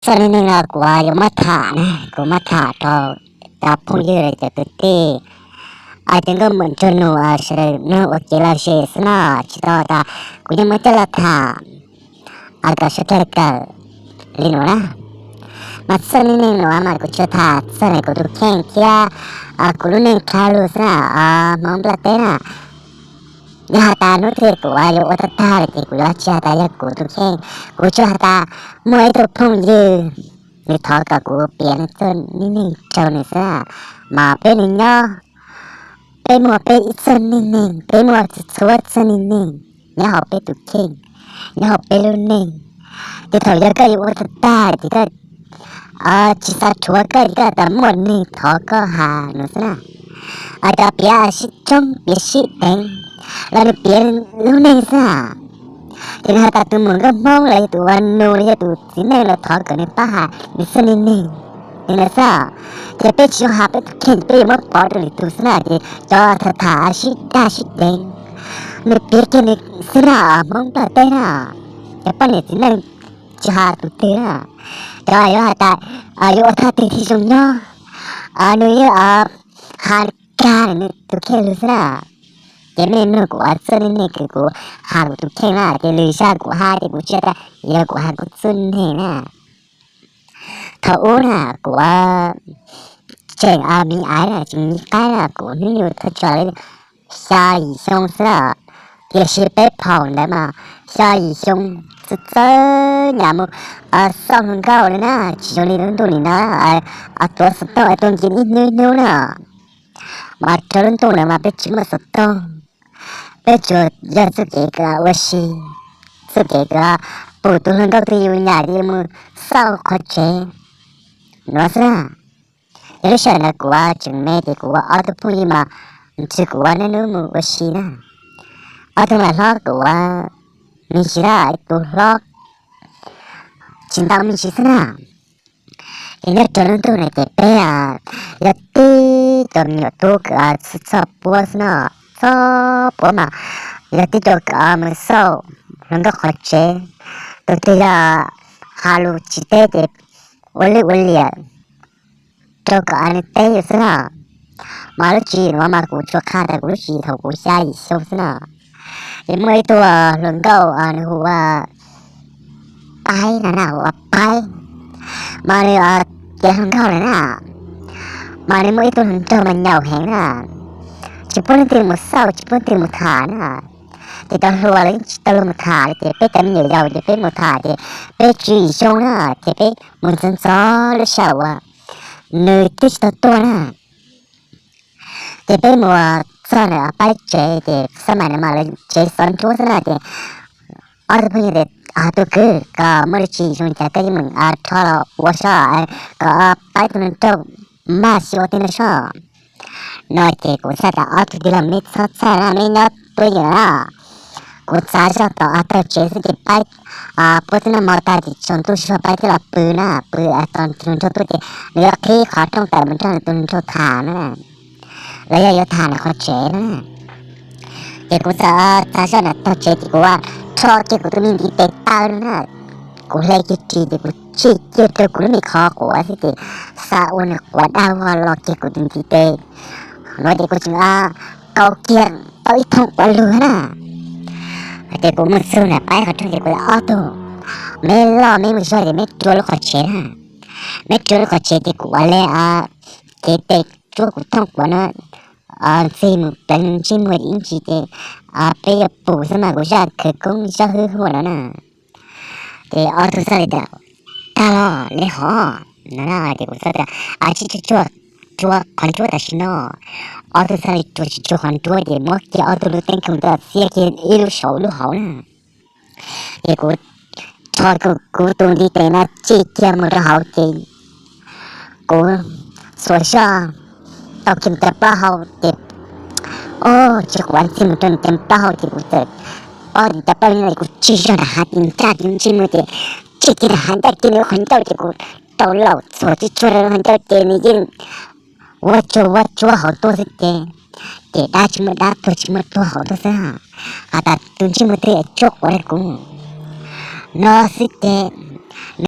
Txoj neej neeg no kuv yuav muab tham na, kuv muab tham rau cov phooj ywg cov kwv tij, cov nkauj muam nraug nus sawv daws mloog ua kev lom zem xwb no, tsis tau tas kuv yeej muab coj los tham kom sawv daws kawm li no na. Mas txoj neej neeg no mas kuv tsuas tham txog ntawm kuv tus kheej thiab kuv lub neej dab laug xwb na, Hmoob nplaj teb na. Yog has tas hnub twg kuv yuav ua tag tag lawm ces kuv yuav tsis has tas yog kuv tus kheej, kuv tsuas has tas muaj ib tug phooj ywg nws thov kom kuv piav nws txoj neej neeg rau nws xwb, mas peb nws nyob, peb muaj peb ib txoj neej neeg, peb muaj txhua txhua txoj neej neeg nyob hauv peb tus kheej, nyob hauv peb lub neej. Ces thaum yog koj yuav ua tag tag ces koj tsis xav rhuav koj ces koj tas muaj neeg thov koj has no xwb na. Cov piav sib coob piav sib deev los nws piav lub neej xwb na. Ces nws has tas tus muam nkauj Hmoob los yog tus ua nus los yog tus txiv neej los thov kom nws pab has nws txoj neej neeg, nws xwb. Ces peb tsis zoo has peb tus kheej, peb yuav muab pov rau lwm tus xwb na. Ces cov tham tham sib dag sib deev, nws piav kiag nws xwb na, Hmoob nplaj teb na. Cov poj niam txiv neej tsis has tus twg na. Cov yuav has tas yuav ua thaj twg thiaj zoo nyob, nws yeej has kag nws tus kheej lug xwb na. Ces nej mloog kuv txoj neej neeg kws kuv has kuv tus kheej na, ces lwm zaj kuv has ces kuv tsis tas yog kuv has kuv txoj neej neeg na. Thaum ub na kuv tseem me aiv na, tseem me qaib na, kuv hnub nyoog thaj tsam li xya yim xyoo xwb na, tiam sis peb phaum ntawd mas xya yim xyoo txawj txawj nyam mus xauj hluas nkauj li na, tsis zoo li lub ntuj nim no tuav xov tooj tuaj nkim ib hnub ib hnub na, mas rau lub ntuj ntawd mas peb tsis muaj xov tooj, peb tsuas yog txuj kev kws ua si, txuj kev kws pum tus hluas nkauj twg yus nyam ces mus xauj qhov tsev no xwb na. Yog lub sij hawm ntawd kuv tseem me ces kuv ob tug phooj ywg mas ntshe kuv ua niaj hnub mus ua si na. Ob tug mas hlob kuv me ntsis na, ib tug hlob tsis ntau me ntsis xwb na. Ces nyob rau lub ntuj no ces peb yog tib cov me nyuam tub kws txhoj puab xwb no, txhoj puab mas yog tib cov kws mus xauj hluas nkauj qhov tsev, tus twg yog has lus tsis teb ces ua lwj ua liam rau kom nws teb yus xwb na. Mas lub tswv yim no mas kuv tsuas qha tas kuv lub tswv yim thaum kuv xya yim xyoo xwb na. Ces muaj ib tug hluas nkauj nws hu ua Paib na, hu ua Paib, mas nws ces hluas nkauj lawm na, mas nws muaj ib tug hluas nraug mas nyaum heev na, tsis pub leej twg mus xauj tsis pub leej twg mus tham na. Ces cov hluas los yeej tsis tau luag mus tham li, ces peb cov me nyuam yaus ces peb mus tham ces peb tswv yim xyoo na, ces peb mus ntxov ntxov lub sij hawm uas nws twb tsis tau tuaj na. Ces peb mus txog ntawm Paib tsev ces xab maim no mas lawv tsev xov ntsuab xwb na. Ces ob tug phooj ywg tias, tus kwv, koj muaj lub tswv yim zoo li cas koj yeej meem rho los ua soj, kom Paib tus hluas nraug maj xyuas tej no soj. No ces kuv xav tas ob tug tij laug, meb txhob txhawj na, meb nyob tuaj yam na. Kuv txav zoj tom taug tsev xwb ces Paib puab twb noj mov tag ces tsaus ntuj zog Paib thiaj los pw na, pw tos tus hluas nraug tuaj ces nws yuav qhib qhov rooj tawm mus nrog nws tus hluas nraug tham na, los yog yuav tham nws qhov tsev na. Ces kuv txav zoj na taug tsev ces kuv rho kiag kuv tus me ntiv tes taw na, kuv hle kiag ris ces kuv tsij kiag rau kuv lub me qhov quav xwb ces xa ua nws quav daj vog los kiag kuv tus ntiv tes no ces kuv tseem kaus kiag tau ib thooj quav lug na. Ces kuv mus txug na Paib qhov rooj ces kuv tias, ob tug, meb loj meb mus zog ces meb rua lub qhov tsev na. Meb rua lub qhov tsev ces kuv ua le cev tes tsuab kuv thooj quav no ntxig mus pleev ntsej muag ib ntsis ces peb yuav pum xwb mas kuv zaj khawv koob zaj hwj huam no na. Ces ob tug txawm li tias, tag los le hov no na. Ces kuv txawm tias, tsis tsuag, rua qhov ntsuab tam sim no. Ob tug txawm li rua tsis tsuag qhov ntsuab ces muab kiag ob tug lub teeb khoom ntawd txiav kiag ib lub saum lub hauv na. Ces kuv rho kuv tus ntiv tes no tsij kiag mus rau hauv ces kuv xuas zog tau kiag nws cov plaub hau ces, o, tsis quav ntxig mus rau nws cov plaub hau ces kuv txawm paub tias cov plaub hau no kuv tsig zog nram hav ces ncaj kiag ntsej muag ces tsig kiag nram hav ncaj kiag nws lub qhov ncauj ces kuv rau laum txhuam tsuag tsuag rau lub qhov ncauj ces nws yeej vuab tsuag vuab tsuab hauv tuaj xwb ces, ces dab tsis muaj dab tuag tsis muaj tuag hauv tuaj xwb. Has tas tus ntsej muag twg tsuab quav rau kuv no xwb ces